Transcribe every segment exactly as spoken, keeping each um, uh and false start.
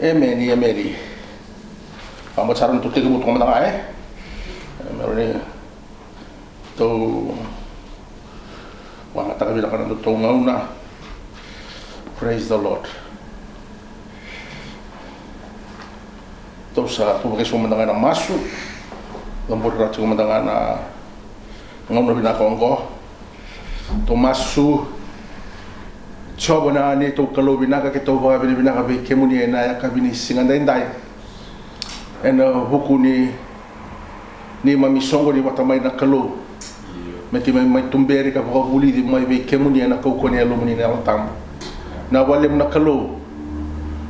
Emeni, emeni. Vakamatara na tou tekivu toka mada ga, e? Emeni. Tou vakamataka vinaka na tou gauna. Praise the Lord. Tou sa tou vakaisau mada ga na masu. Vabori rati mada ga na gauna vinaka oqo. Tou masu. Jiova na neitou Kalou vinaka, keitou vakavinavinaka vei kemuni ena yakavi ni siga daidai. Ena vuku ni neimami soqoni vata mai na Kalou. Me keimami mai tuberi ka vakavulici mai vei kemuni ena kaukauwa ni Yalomuni na Yalo Tabu. Na vakalevu na Kalou.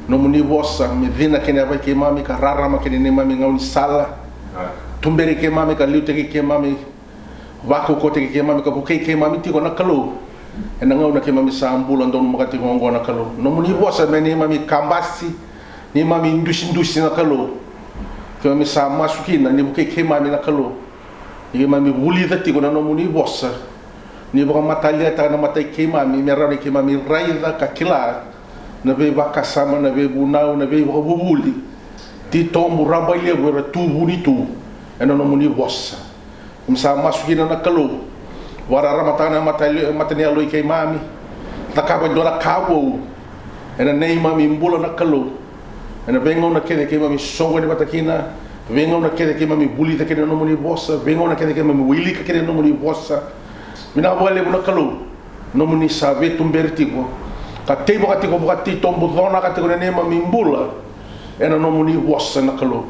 Nomuni vosa me cina kina yavai keimami ka rarama kina neimami gaunisala. Tuberi keimami ka liutaki keimami. Vakaukauwataki keimami ka vukei keimami tiko na Kalou. Ena gauna keimami sa bula donumaka tiko oqo na Kalou. Nomuni vosa me neimami kabasi, neimami dusidusi na Kalou. Keimami sa masu kina ni vukei keimami na Kalou. Ni keimami vulica tiko na nomuni vosa. Ni vakamataliataka na mata i keimami me rawa ni keimami raica ka kila na veivakasama, na veivunau, na veivakavuvuli. Titobu rabailevu era tu vuni tu ena nomuni vosa. Keimami sa masu kina na Kalou. Vakararamataka na mata, mata ni yalo i keimami. Cakava e dua na ka vou ena neimami bula na Kalou. Ena veigauna kece keimami soqoni vata kina, veigauna kece keimami vulica kina na nomuni vosa, veigauna kece keimami wilika kina na nomuni vosa. Vinaka vakalevu na Kalou. Nomuni sa veituberi tiko ka teivaka tiko, vakatitobu conaka tiko na neimami bula ena nomuni vosa na Kalou.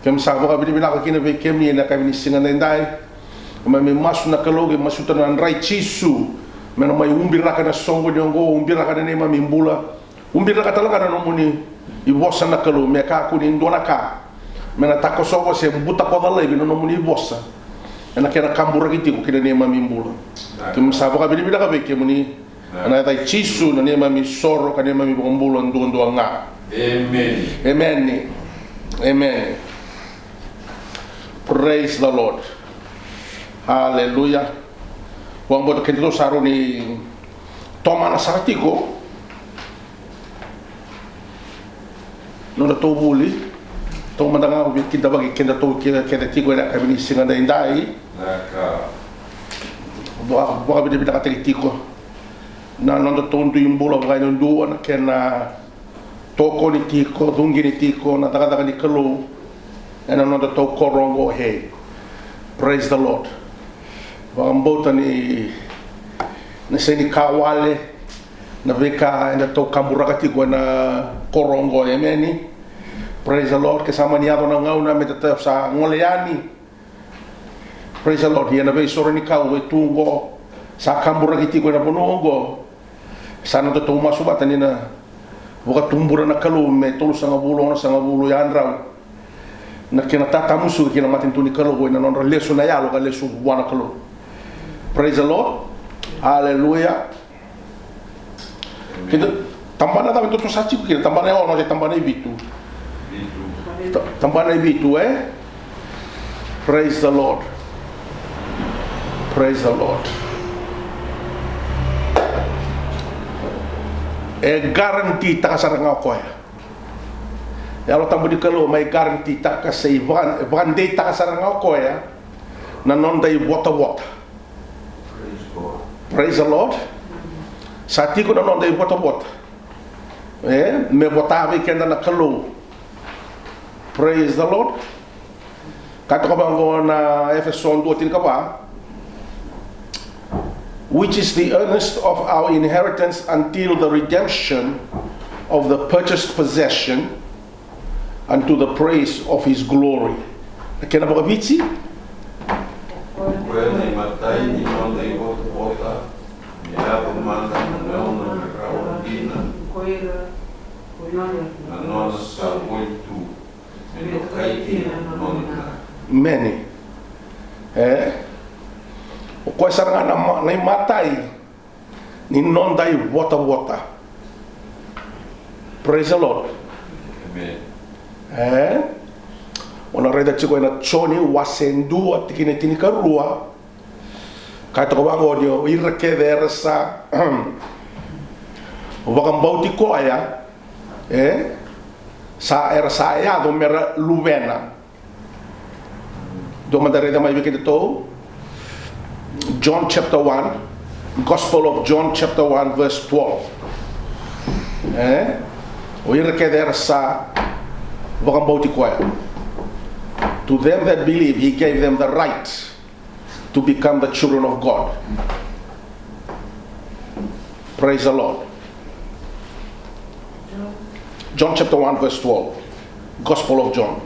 Keimami sa vakavinavinaka kina vei kemuni ena yakavi ni siga daidai. Keimami masu na Kalou, keimami masuta na dra i Jisu me na mai ubiraka na soqoni oqo, ubiraka na neimami bula. Ubiraka tale ga na nomuni vosa na Kalou me kakua ni dua na ka me na takosovo se butakoca laivi na nomuni vosa. Ena kena kaburaki tiko ki na neimami bula. Keimami sa vakavinavinaka vei kemuni. Ena yaca i Jisu na neimami soro ka neimami vakabula duadua ga. Emeni. Emeni. Emeni. Praise the Lord. Hallelujah. Vakabauta keda tou sa rau ni tomana sara tiko noda tou vuli. Tou mada ga au via kidavaki keda tou kece tiko ena yakavi ni siga daidai. Vaka, vakavinavinakataki tiko na noda tou dui bula vakainudua na kena tokoni tiko, cugini tiko na cakacaka ni Kalou ena noda tou koro oqo. Hey, praise the Lord. Vakabauta ni na sega ni ka wale na veika eda tou kaburaka tiko ena koro oqo. Emeni. Praise the Lord. Ke sa mani yaco na gauna me da sa gole yani. Praise the Lord. Ia na veisorenikau e tu oqo sa kaburaki tiko ena vanua oqo. Sa noda tou masu vata ni na vakatubura na Kalou me tolusagavulu, onosagavulu yadrau na kena tatamusuki ki na matanitu ni Kalou ena nodra lesu na yalo ka lesu vua na Kalou. Praise the Lord. Hallelujah. Keda, tabana cava e dua tou sa tiko kina? Tabana e ono se tabana e vitu? Ta-, tabana e vitu, e? Praise the Lord. Praise the Lord. E guarantee taka sara ga o koya. Yalo Tabu ni Kalou mai guarantee taka se vaka-, vakadeitaka sara ga o koya na noda ivotavota. Praise the Lord. Sa tiko na noda ivotavota, e, me vota vei keda na Kalou. Praise the Lord. Ka toka vaqo na Efeso dua tinikava, which is the earnest of our inheritance until the redemption of the purchased possession, unto the praise of his glory. Na kena vakaviti. O koya na imatai ni noda ivotavota, me yaco mada na gauna me rawa dina, na nona sa voli tu, me dokai kina na nona. Emeni. E? O koya sara ga na ma-, na imatai ni noda ivotavota. Praise the Lord. Amen. E? O na raica tiko ena Joni wase dua tikina tinikarua. Ka toka vaqo ni o ira kece era sa vakabauti koya, e? Sa, era sa yaco me ra luvena. Dou mada raica mai vei kedatou. John chapter one, Gospel of John chapter one verse twelve. E? O ira kece era sa vakabauti koya. To them that believe, he gave them the right to become the children of God. Praise the Lord. John chapter one verse twelve. Gospel of John.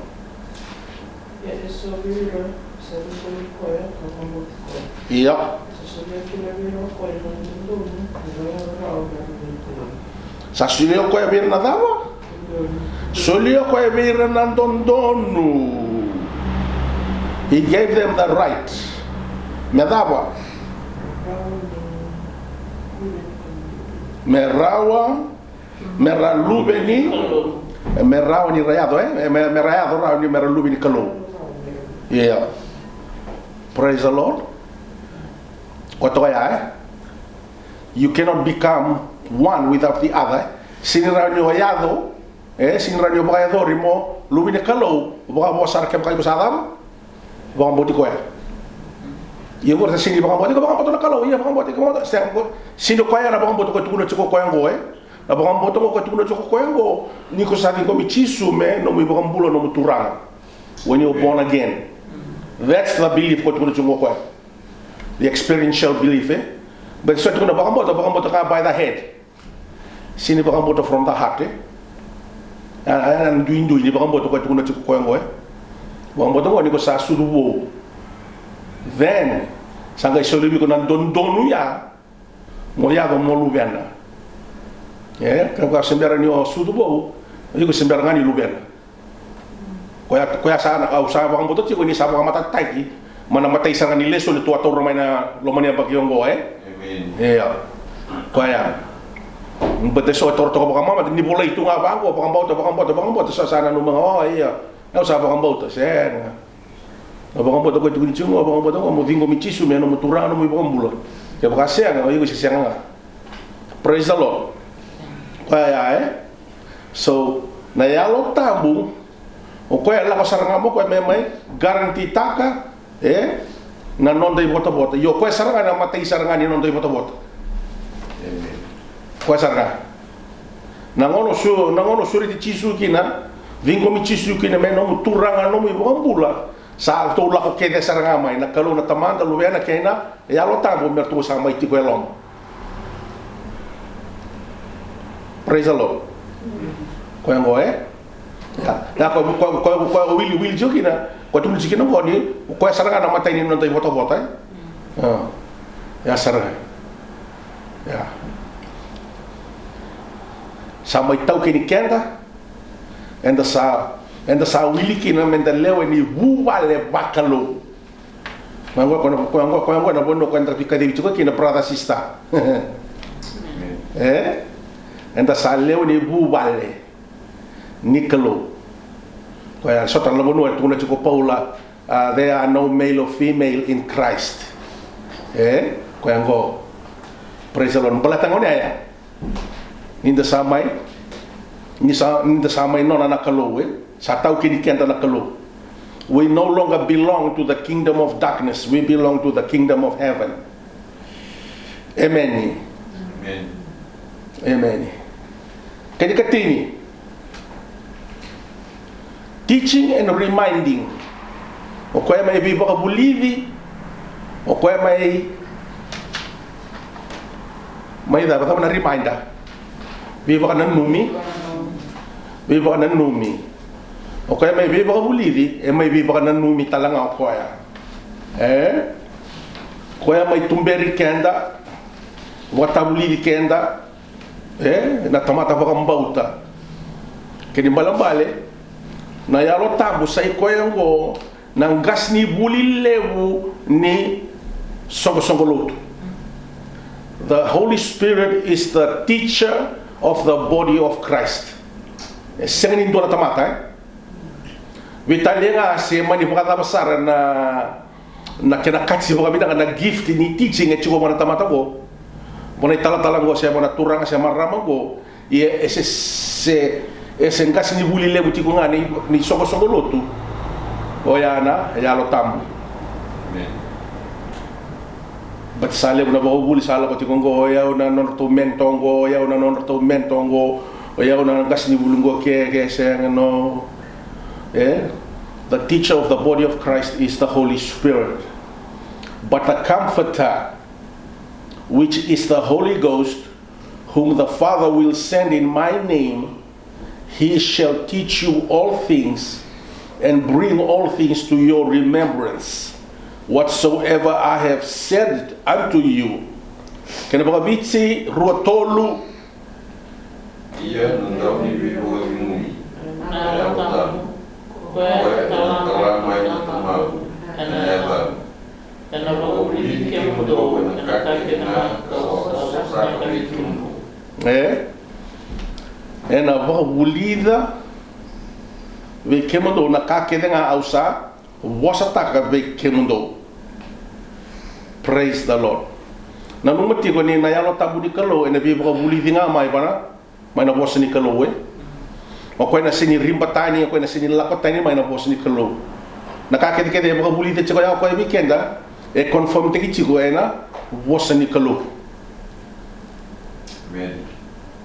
Ia eso vei ira sa vukei koya ka vakabauti koya. Ia. Sa solia kina vei ira o koya na dodonu, ni ra rawa me ra vukei koya. Sa solia o koya vei ira na cava? Solia o koya vei ira na dodonu. He gave them the right. Me cava? Me rawa, me ra luve ni, me rawa ni ra yaco, e? Me, me ra yaco rawa ni me ra luve ni Kalou. Ia. Praise the Lord. Ko toka ya, e? You cannot become one without the other. Sega ni rawa ni o yaco, e, sega ni rawa ni o vakayacori mo luve ni Kalou vakavo sara kevaka iko sa cava? Vakabauti koya. Ia, o ira sa sega ni vakabauti, ko vakabauta na Kalou, ia vakabauti, vakabauta. Sega, sega ni koya na vakabauta ko tukuna tiko koya oqo, e. Na vakabauta ko tukuna tiko koya oqo, ni ko sa ciqomi Jisu me nomu iVakabula, nomu Turaga. When you're born again. That's the belief ko tukuna tiko koya. The experiential belief, e? But so tukuna vakabauta, vakabauta ka by the head. Sega ni vakabauta from the heart, e? A, a, a duidui ni vakabauta ko tukuna tiko koya oqo, e? Vakabauta oqo ni ko sa sucu vou. Then, sa qai soli vei iko na dodonu ya, mo yaco mo luvena. E? Ka, ka se bera ni o sucu vou, iko se bera ga ni luvena. Koya, koya sa na, au sa vakabauta tiko ni sa vakamatatataki mai na imatai sara ga ni lesoni tou a taura mai na loma ni yabaki oqo, e? Amen. Ia. Koya. But eso e taura toka vakamamada, ni volai tu ga vaqo, vakabauta, vakabauta, vakabauta, sa, sa nanuma ga, o, ia. Au sa vakabauta, sega. Na vakabauta ko tukuni tiko, vakabauta ko mo ciqomi Jisu me nomu Turaga, nomu iVakabula. Kevaka sega, o iko se sega ga. Praise the Lord. Koya ya, e? So, na Yalo Tabu, o koya e lako sara ga mo koya me mai guarantee-taka, e, na noda ivotavota. Io, o koya sara ga na imatai sara ga ni noda ivotavota. Amen. Koya sara ga. Na gauna o su, na gauna o sureti Jisu kina, ciqomi Jisu kina me nomu Turaga, nomu iVakabula, sa tou lako kece sara ga mai na Kalou na Tamada, Luvena kei na Yalo Tabu, me ratou sa mai tiko e loma. Praise the Lord. Koya oqo, e? Ia, ia, koya, koya, koya, koya o wili, wili tiko kina, koya tukuni tiko kina oqo ni, koya sara ga na imatai ni noda ivotavota, e? Ia. Ia sara ga. Ia. Sa mai taukeni keda, eda sa, eda sa wili kina meda lewe ni vuvale vakalou. Koya oqo, koya oqo, koya oqo, koya oqo na vanua koya eda veikacivi tiko kina, brother, sister. E? Eda sa lewe ni vuvale ni Kalou. Koya sota na vanua e tukuna tiko o Paula, a, there are no male or female in Christ. E? Koya oqo. Praise the Lord. Baleta gone ya. Ni da sa mai, ni sa, ni da sa mai nona na Kalou, e? Sa taukeni keda na Kalou. We no longer belong to the kingdom of darkness, we belong to the kingdom of heaven. Emeni. Emeni. Emeni. Kena ikatini. Teaching and reminding. O koya mai veivakavulici, o koya mai, mai cava, cava na reminder? Veivakananumi. Veivakananumi. O koya mai veivakavulici, e mai veivakananumi tale ga o koya. E? Koya mai tuberi keda, vakatavulici keda, e, na tamata vakabauta. Kena ibalebale, na Yalo Tabu sa i koya oqo na qasenivuli levu ni soqosoqo lotu. The Holy Spirit is the teacher of the body of Christ. E sega ni dua na tamata, e? Veitalia ga se mani vakacava sara na na kena kati vakavinaka na gift ni teaching e tiko vua na tamata qo, vua na italatala qo, se vua na turaga se marama qo, ia e se, se, E se qasenivuli levu tiko ga ni, ni soqosoqo lotu. Oya na Yalo Tabu. But sa levu na vakavuli sa lako tiko qo, o yau na nodratou mentor qo, o yau na nodratou mentor qo, o yau na qasenivuli qo, ke, ke sega, no. E? The teacher of the body of Christ is the Holy Spirit. But the Comforter, which is the Holy Ghost, whom the Father will send in my name, he shall teach you all things and bring all things to your remembrance, whatsoever I have said unto you. Kena vakaviti, rua, tolu. Ia na dau ni veivakacegui, na Yalo Tabu, koya ena tala mai na Tamaqu ena yacaqu. Ena vakavulici kemudou ena ka kece ga kau a vosataka vei kemudou. E? Ena vakavulica vei kemudou na ka kece ga au sa vosataka vei kemudou. Praise the Lord. Nanuma tiko ni na Yalo Tabu ni Kalou ena veivakavulici ga mai vana mai na vosa ni Kalou, e? O koya na sega ni riba tani, o koya na sega ni lako tani mai na vosa ni Kalou. Na ka kecekece e vakavulica tiko ya o koya vei keda, e confirm-taki tiko ena vosa ni Kalou. Amen.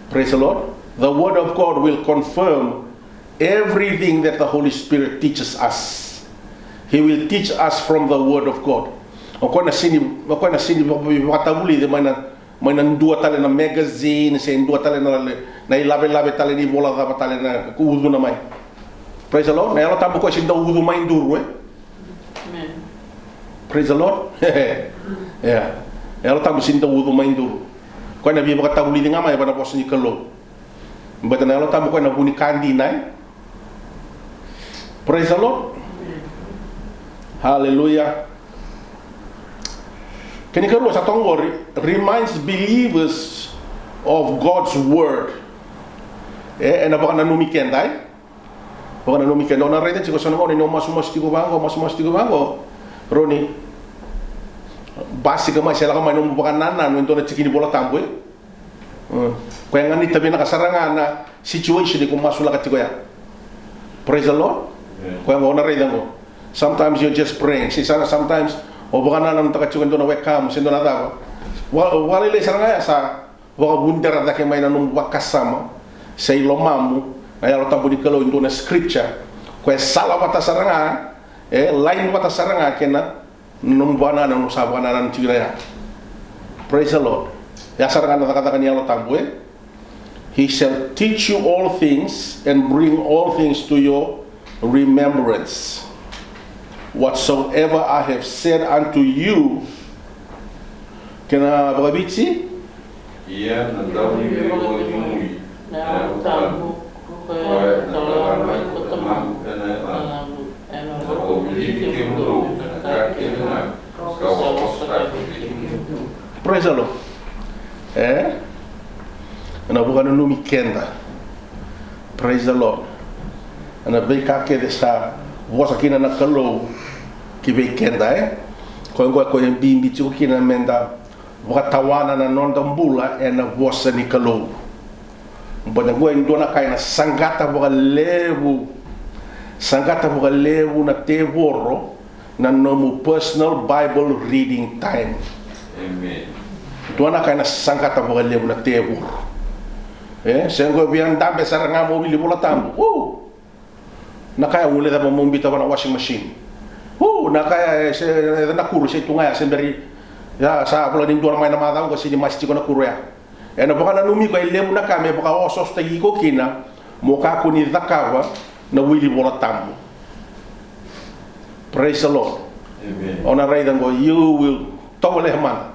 Praise the Lord. The word of God will confirm everything that the Holy Spirit teaches us. He will teach us from the word of God. O koya na sega ni, o koya na sega ni vaka-, vakatavulica mai na mai na dua tale na magazine, se dua tale na, na ilavelave tale ni vola cava tale na ucuna mai. Praise the Lord. Na Yalo Tabu koya sega ni dau ucu mai duru, e? Amen. Praise the Lord. Yeah. Yalo Tabu sega ni dau ucu mai duru. Koya na veivakatavulici ga mai vana vosa ni Kalou. Baleta na Yalo Tabu koya na vu ni ka dina, e? Praise the Lord. Hallelujah. Kena ikarua sa toka qori, reminds believers of God's word. E, ena vakananumi keda, e? Vakananumi keda, o na raica tiko so na gauna ni o masumasu tiko vaqo, masumasu tiko vaqo. Roni, basika mai, se lako mai nomu vakanananu e dua na tiki ni Vola Tabu, e? Mm. Koya ga ni tavinaka sara ga na situation iko masulaka tiko ya. Praise the Lord. Amen. Koya ga o na raica qo. Sometimes you're just praying. Se sara sometimes o vakanananutaka tiko e dua na wekamu se dua na cava. Wa-, vakalailai sara ga ya sa vakavudera cake mai na nomu vakasama se i lomamu na Yalo Tabu ni Kalou e dua na scripture. Koya e sala vata sara ga, e line vata sara ga kei na nomu vakanananu sa vakanananu tiko ya. Praise the Lord. Ya sara ga na cakacaka ni Yalo Tabu, e? He shall teach you all things and bring all things to your remembrance, whatsoever I have said unto you. Kena vakaviti, ia na dau ni veivakacegui na Yalo Tabu, koya ena tala mai ko Tamaqu ena yacaqu, ena vakavulici kemudou ena ka kece ga kau a vosataka vei kemudou. Praise the Lord. E? Ena vakananumi keda. Praise the Lord. Ena veika kece sa vosa kina na Kalou ki vei keda, e? Koya qo e koya e bibi tiko kina meda vakatawana na noda bula ena vosa ni Kalou. Baleta qo e dua na ka ena saqata vakalevu, saqata vakalevu na tevoro na nomu personal Bible reading time. Amen. Dua na ka ena saqata vakalevu na tevoro. E, se qo via dabe sara ga mo wili Vola Tabu. Woo! Na ka ya, au guilecava meu biuta vua na washing machine. Uu, na ka ya, e se, e na kuro se tu ga ya, se bera ni, ya sa vola ni dua mai na macawa qo se ni masi tiko na kuro ya. Ena vakananumi iko e levu na ka me vakaosoosotaki iko kina mo kakua ni cakava na wili Vola Tabu. Praise the Lord. Amen. O na raica qo, you will, tovolea mada.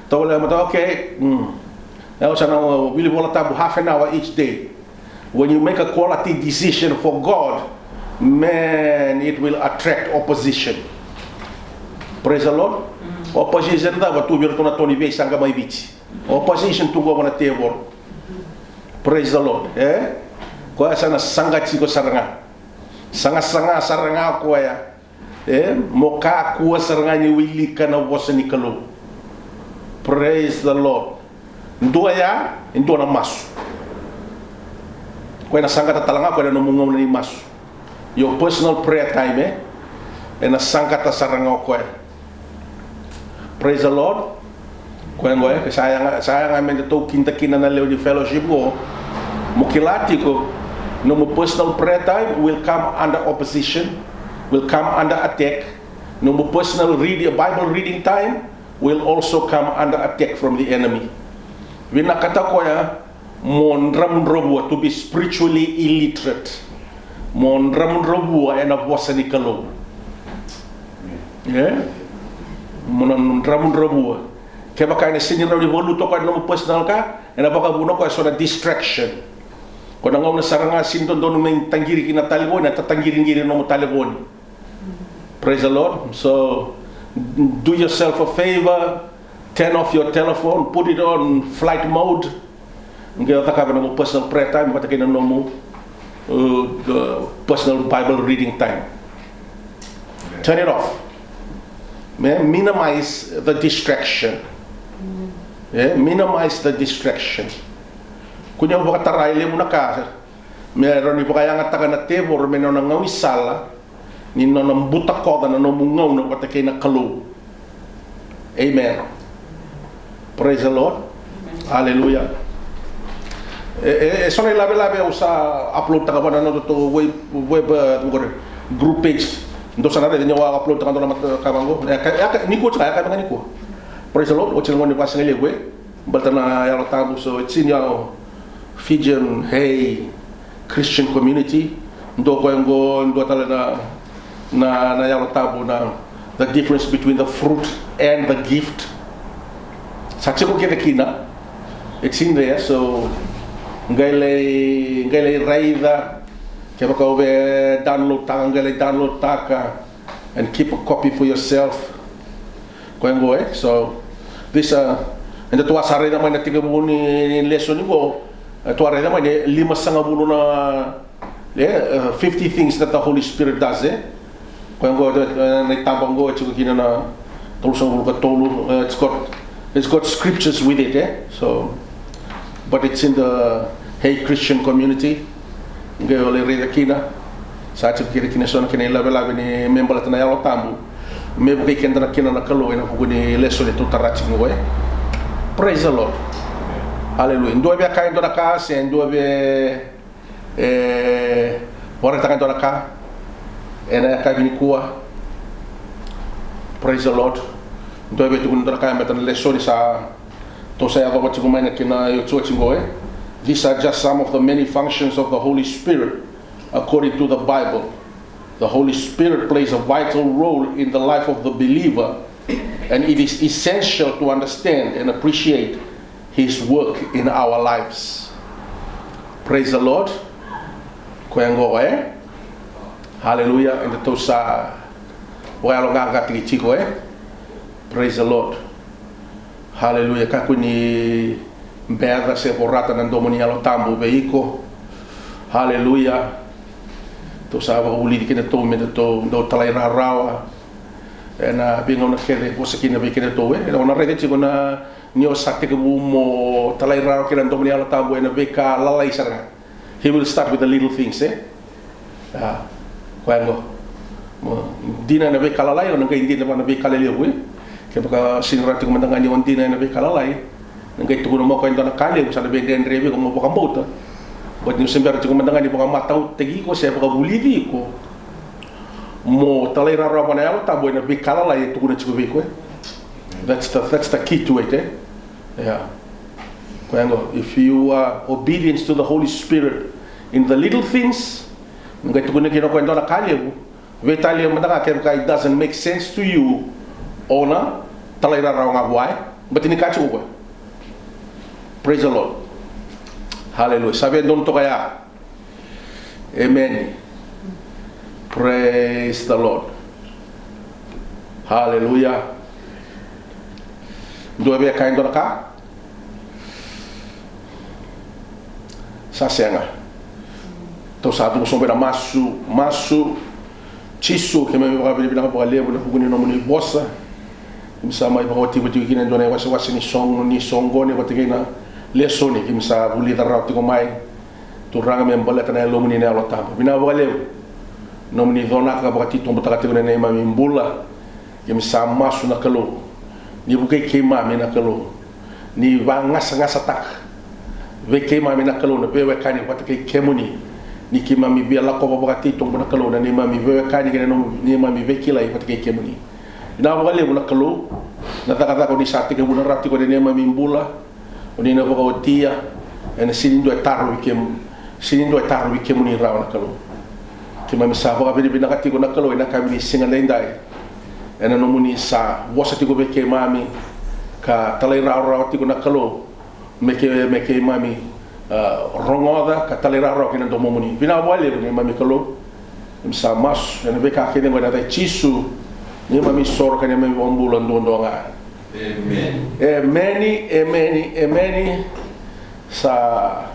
Tovolea mada, okay. Mm. Au sa na wili Vola Tabu half an hour each day. When you make a quality decision for God, man, it will attract opposition. Praise the Lord. Mm. Opposition cava? Tu vei iratou na to ni veisaqa mai Viti. Opposition tu qo na tevoro. Praise the Lord. E? Koya sa na saqa tiko sara ga. Sagasaga sara ga o koya. E, mo kakua sara ga ni wilika na vosa ni Kalou. Praise the Lord. Dua ya, e dua na masu. Koya na saqata tale ga koya na nomu gauna ni masu. Your personal prayer time, e? Ena saqata sara ga o koya. Praise the Lord. Koya qo, e, sa yaga, sa yaga me datou kida kina na lewe ni fellowship qo. Mo kila tiko, nomu personal prayer time will come under opposition, will come under attack. Nomu personal read, Bible reading time will also come under attack from the enemy. Vinakata koya mo dramudravua, to be spiritually illiterate. Mo dramudravua ena vosa ni Kalou. E? Mo na dramudravua. Kevaka ena sega ni rawa ni valuta o koya na nomu personal ka, ena vakavuna o koya eso na distraction. Ko na gauna sara ga sega ni dodonu me taqiri kina na talevoni, na tataqiriqiri na nomu talevoni. Praise the Lord. So, do yourself a favor, turn off your telephone, put it on flight mode. Qai o cakava na nomu personal prayer time vata kei na nomu, uh, uh, personal Bible reading time. Turn it off. Me, minimize the distraction. E, minimize the distraction. Kua ni vakatara e levu na ka me rawa ni vakayagataka na tevoro me nona gaunisala ni nona butakoca na nomu gauna vata kei na Kalou. Amen. Praise the Lord. Hallelujah. E, e, e so na ilavelave au sa upload taka vua na nodatou web, web, uh, group page. Dou sa na raica ni au upload taka dua na mata ka vaqo. E, ka, e, ka, nikua tiko, e, ka vaka nikua. Praise the Lord. Oti na gauna ni vasagalevu, e. Baleta na Yalo Tabu, so it's in your Fijian, hey, Christian community. Dua koya qo, dua tale na, na, na Yalo Tabu, na, the difference between the fruit and the gift. Sa tiko kece kina. It's in there, so qai lai, qai lai raica. Kevaka o via download taka, qai lai download taka. And keep a copy for yourself. Koya qo, e? So, this, uh, eda tou a sa raica mai na tekivu ni, ni lesoni qo, e, tou a raica mai ni limasagavulu na, e, uh, fifty things that the Holy Spirit does, e? Koya qo, e, na itaba qo, e tiko kina na tolusagavulu ka tolu, e, it's got, it's got scriptures with it, e? So, but it's in the Hey Christian Community. Qai o lai raica kina. Sa tiko kece kina eso na kena ilavelave ni me baleta na Yalo Tabu. Me vukei keda na kena na Kalou ena vuku ni lesoni tou tara tiko qo, e. Praise the Lord. Hallelujah. Dua via kaya e dua na ka, se dua via, e, vakaraitaka e dua na ka ena yakavi nikua. Praise the Lord. Dua via tukuna e dua na ka me baleta na lesoni sa tou sa yacova tiko mai na kena iotioti qo, e. These are just some of the many functions of the Holy Spirit according to the Bible. The Holy Spirit plays a vital role in the life of the believer, and it is essential to understand and appreciate His work in our lives. Praise the Lord. Koya qo, e? Hallelujah. Eda tou sa vakayaloqaqataki tiko, e? Praise the Lord. Haleluya. Kakua ni beca se vorata na domo ni Yalo Tabu vei iko. Haleluya. Tou sa vakavulici kedatou me datou dau talairawarawa ena veigauna kece e vosa kina vei kedatou, e. O na raica tiko na, ni o sa tekivu mo talairawarawa kina na domo ni Yalo Tabu ena veika lalai sara ga. He will start with the little things, e? A, koya qo. Mo dina ena veika lalai, o na qai dina vua na veika lelevu, e? Kevaka sega ni rawa tiko mada ga ni o dina ena veika lalai, na qai tukuna mai o koya e dua na ka levu, sa na veidredre vei iko mo vakabauta. But ni o se bera tiko mada ga ni vakamatautaki iko se vakavulici iko mo talairawarawa vua na Yalo Tabu ena veika lalai e tukuna tiko vei iko, e? That's the, that's the key to it, e? Yeah. Koya qo, if you are obedient to the Holy Spirit in the little things, na qai tukuna kina o koya e dua na ka levu, veitalia mada ga kevaka it doesn't make sense to you, o na talairawarawa ga vua, e. Baleta ni kaya tiko o koya. Praise the Lord. Hallelujah. Sa via donu toka ya. Amen. Praise the Lord. Hallelujah. Dua via kaya e dua na ka? Sa sega. Tou sa cuva sobu ena masu, masu. Jisu, keimami vakavinavinaka vakalevu ena vuku ni nomuni vosa. Keimami sa mai vakawatiwati kina e dua na iwasewase ni soqo, ni soqoni vata kei na lesoni keimami sa vulica rawa tiko mai. Turaga, me baleta na Yalomuni na Yalo Tabu. Vinaka vakalevu na nomuni conaka ka vakatitobutaka tiko na neimami bula. Keimami sa masu na Kalou, ni vukei keimami na Kalou, ni vagasa-, gasataka vei keimami na Kalou na veiwekani vata kei kemuni. Ni keimami via lakova vakatitobu na Kalou na neimami veiwekani kei na nomu, neimami veikilai vata kei kemuni. Vinaka vakalevu na Kalou na cakacaka o ni sa tekivuna rawa tiko ena neimami bula. O ni na vakaotia, ena sega ni dua e tarovi kem-, sega ni dua e tarovi kemuni rawa na Kalou. Keimami sa vakavinavinaka tiko na Kalou ena yakavi ni siga daidai, ena nomuni sa vosa tiko vei keimami ka talairawarawa tiko na Kalou me kei, me keimami, ah, rogoca ka talairawarawa ki na domomuni. Vinaka vakalevu neimami Kalou. Keimami sa masu ena veika kece oqo ena yaca i Jisu, neimami isoro ka neimami iVakabula duadua ga. Emeni. Emeni, emeni, emeni. Sa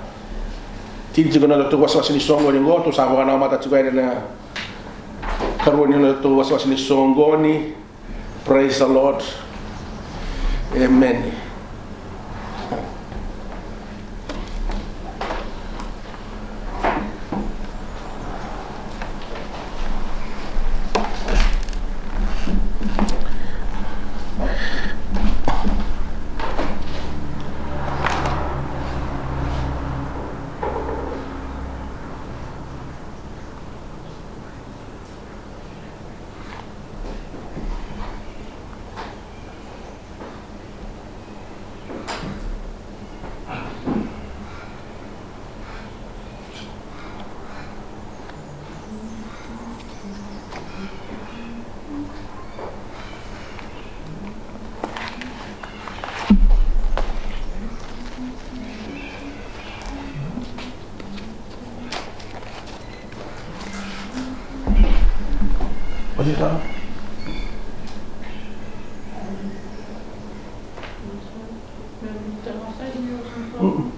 tini tiko na nodatou wasewase ni soqoni oqo, tou sa vakanamata tiko yani ena ikarua ni nodatou wasewase ni soqoni. Praise the Lord. Emeni. Mm-mm.